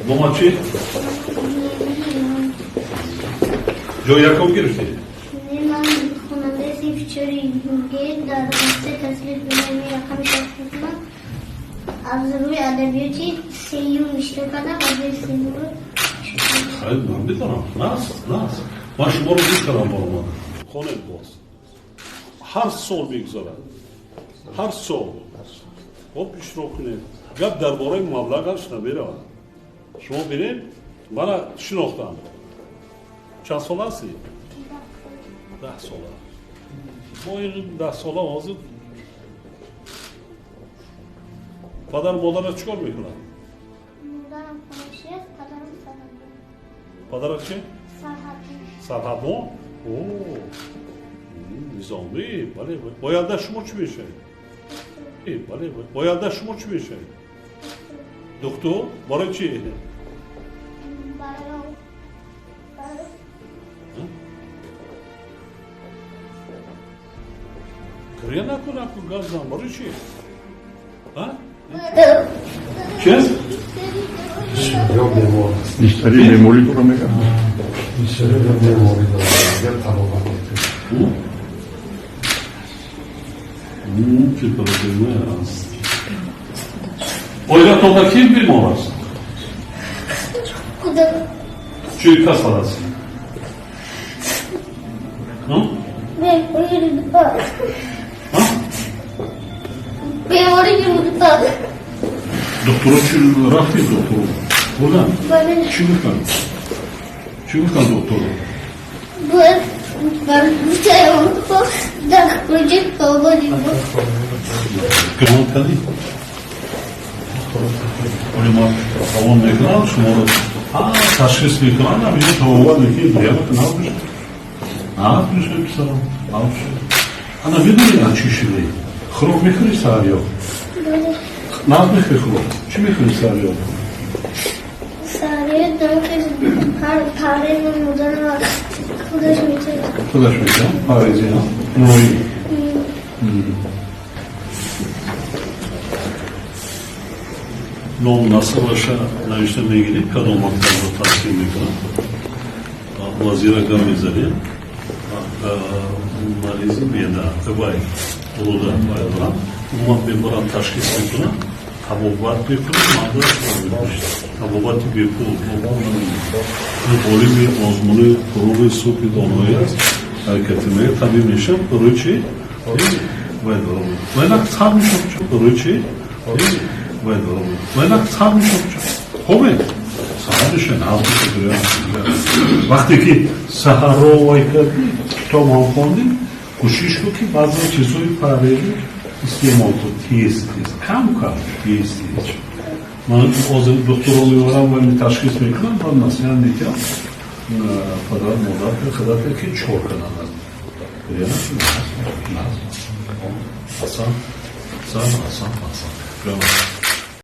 Нома чӣ? Ҷои якум гирифтӣ? Не, ман хонандаи синфи чори Г дар муассисаи таҳсилоти миёнаи рақами шаш мехонам. Аз рӯи адабиёти сеюм иштирок кардам, аз рӯи сеюмро. Хайр, ман медонам. Нас, нас. Ман шуморо гӯш кардам, баромадам. Хонед боз. Ҳар сол мегузарад. Ҳар сол. Хоб, иштирок кунед. Гап дар бораи маблағаш намеравад. Шумо бинед, мана шинохтам. Чанд сола ҳастӣ? 10 сола. Мо ин 10 сола ҳозир падару модарат чӣ кор мекунад? Модарам хонаши аст, падарам сарҳадбон. Падарат чи? Сарҳадбон. Сарҳадбон? О, низомӣ. Бале, оянда шумо чӣ мешавед? Бале, оянда шумо чӣ мешавед? Духтур? Барои чӣ? Барои Гиря накун, накун, гап зан. Барои чӣ? Чи? Ё бемор аст. Бисёри беморӣ дора, мегӯяд. Бисёри беморӣ дорад, агар табобат мекунад. Чӣ аст? Оилатонда ки бемор аст? Худам. Чӣ касал ҳастӣ? Беморӣ рӯда. Беморӣ рӯда. Духтуро чӣ, рафтед духтуро? Бурдан? Бале. Чӣ гуфтанд? Чӣ гуфтанд духтуро? Бояд дар хориҷи табобат. Гумон кардӣ? Оё ман равон мекунам шуморо, ташхис мекунам, ҳаминҷо табобат мекунед, гиря накун, набошад, набошад, писарам, набошад. Ана медонӣ, аз чӣ шудӣ? Хӯрок мехӯрӣ саҳарё? Бале. Нағз мехӯрӣ хӯрок? Чӣ мехӯрӣ саҳарё? Саҳарё ҳар парез модарам худаш метавонад. Худаш метавонад парези ноӣ. Ном насабаша навишта мегиред, кадом мактабро таҳсил мекунад, вазира гап мезанед. Маризи меъда, вай рӯда вай дорам, умуман мебарам, ташхис мекунам, табобат мекунам, маблағ табобати бепул. Ғолиби озмуни «Фуруғи субҳи доноӣ» аст. Ҳаракати мега табиб мешам. Барои чӣ вай дорам? Вай сар мешам. Барои чӣ вай дорам? Вай сар мешам. Хобе саҳар меша, нағз меша. Вақте ки саҳарро вай кардӣ, китоб ҳам хондӣ, кӯшиш кун, ки баъзе чизҳои парҳезӣ истеъмол кун, тез тез, кам кам, тез тез. Ман ҳозир духтуро мебарам ва ташхис мекунам, баъд маслиҳат медиҳам падар модар худата, ки чор карданд. Асан, асан, асан, асан.